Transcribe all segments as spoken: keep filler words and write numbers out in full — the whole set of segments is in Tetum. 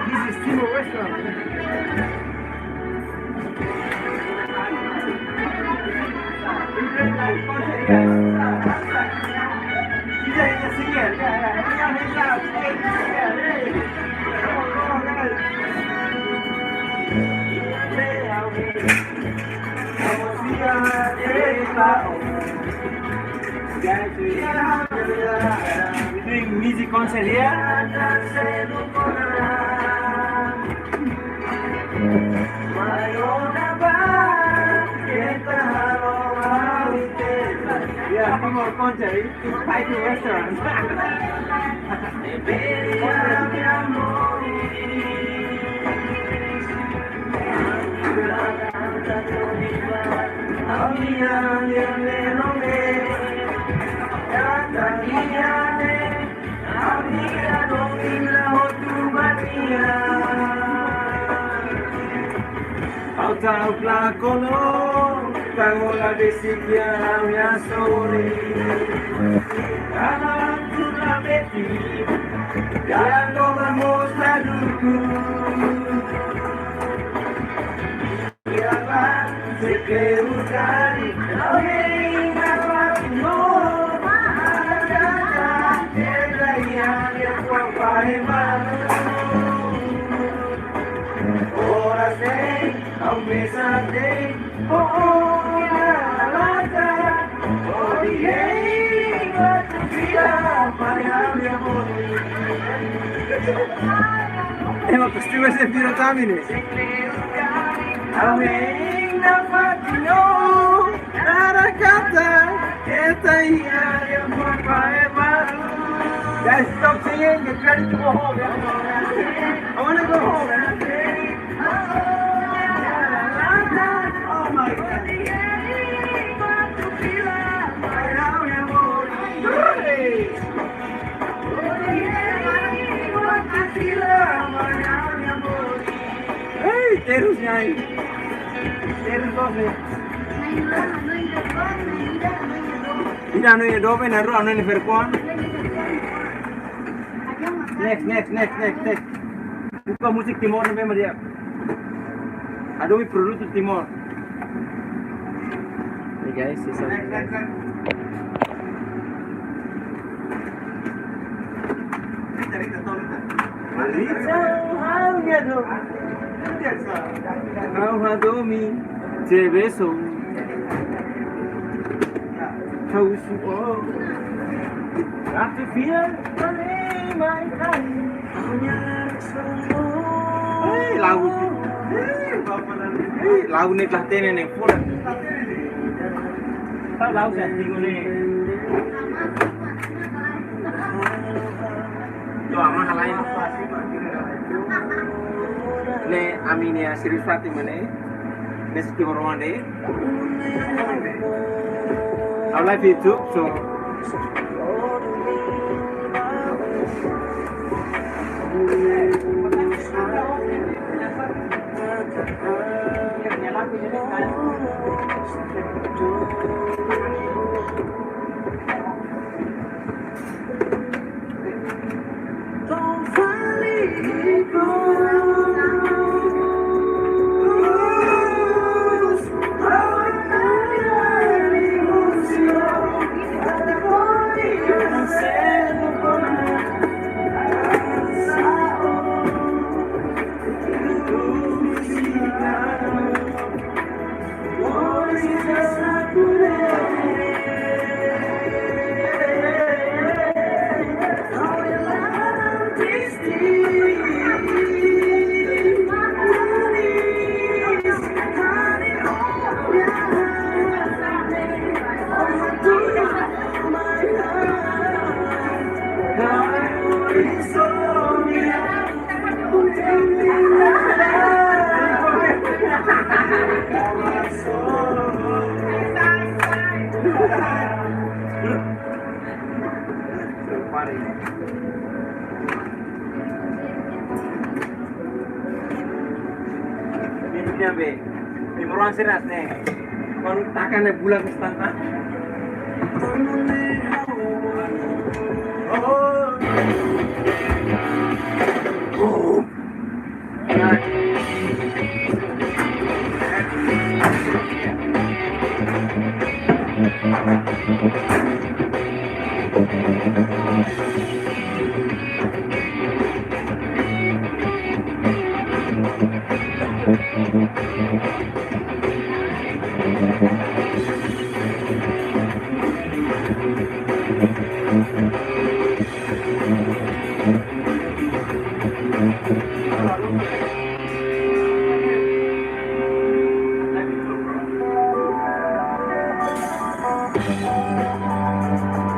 This is Timor Restaurant. Guys, we doing music concert here. Yeah, Timor concert. Hi to restaurant. Ha'u ta'uk lakon ó, tanba la besik iha ha'u-nia sorin. Tanba la besik, jalan doman mós la dukur. Ema kostuma se vira tamine. Awe na fatino, narakata, eta ia. Guys, stop singing, get ready to go home, yeah? I wanna go home, man. Oh my God. Hey, terus nyai. Terus dobe. Ida no ya dobe, na rua no ni perkuan. Next, next, next, next, next. Buka musik Timor ne'ebé mak di'ak. Adomi produtu Timor. Hey guys, sisa. Next, next, next. Rita, Rita, tolong, Rita. Rita, hau ya do. Hau hadomi, te beso. Hau suo. Ratu Fia, mai, mai, mai. Eh, lagu. Eh, lagu ne'e la hatene ne'e fulan. Tahu lagu sih, lagu ne'e. Yo, aman halai. Ne'e, ami-nia serius hati mana? Ne'e, si kibor wan de'it. Ha'u live YouTube, so. Ini dia, be. Di Moron Siras, nih. Kon takan, nih, bulan setengah. Oh.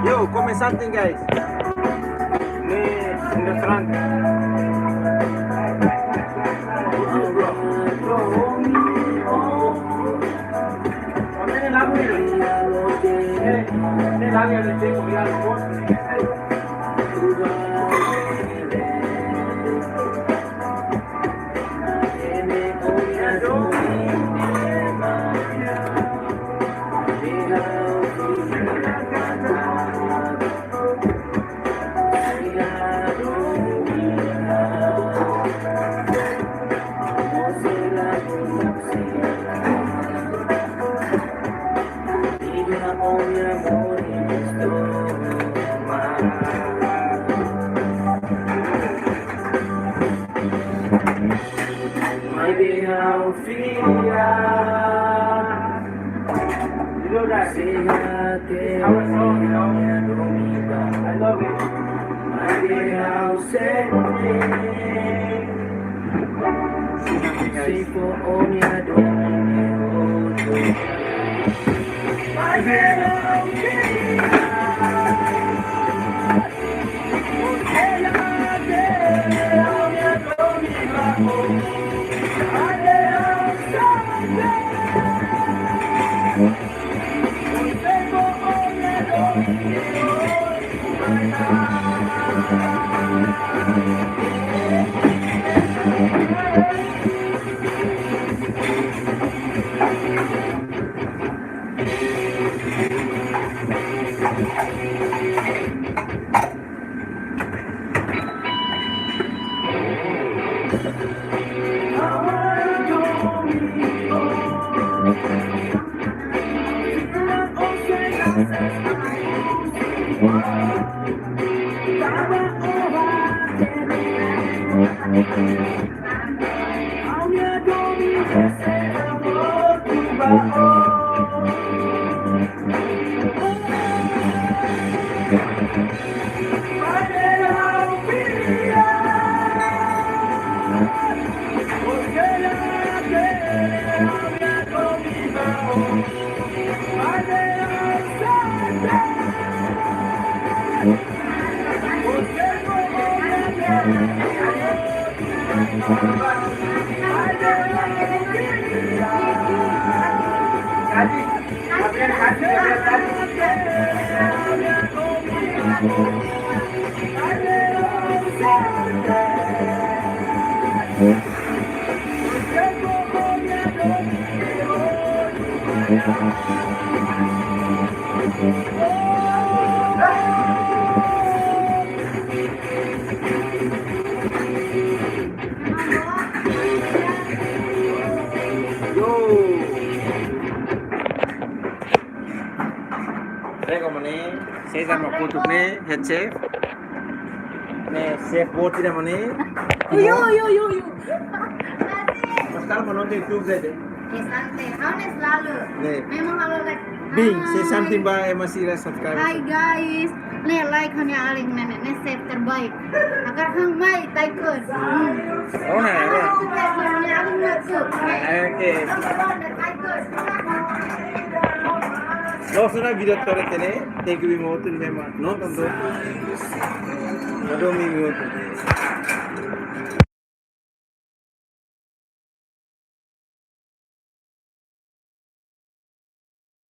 Yo, come something, guys. Ini, ini restaurant. Yo. Rega mane, Cesar Maputo ne'e, head chef. Ne'e chef boot ida mane. Yo, yo, yo, yo. Mas kalau menonton YouTube saja. Interesante. Ha'u ne'e selalu. Ne'e. Memang kalau like. Bing, say something ba ema sira subscribe. Hi guys. Ne'e like hanya alin ne'e, ne'e chef terbaik. Hakarak han mai try ikun. Hmm. Oh, nah, oh. Oke. Loos ona vídeo to'o iha ne'e, thank you imi hotu ne'ebé mak nonton to'o. Obrigadu imi hotu.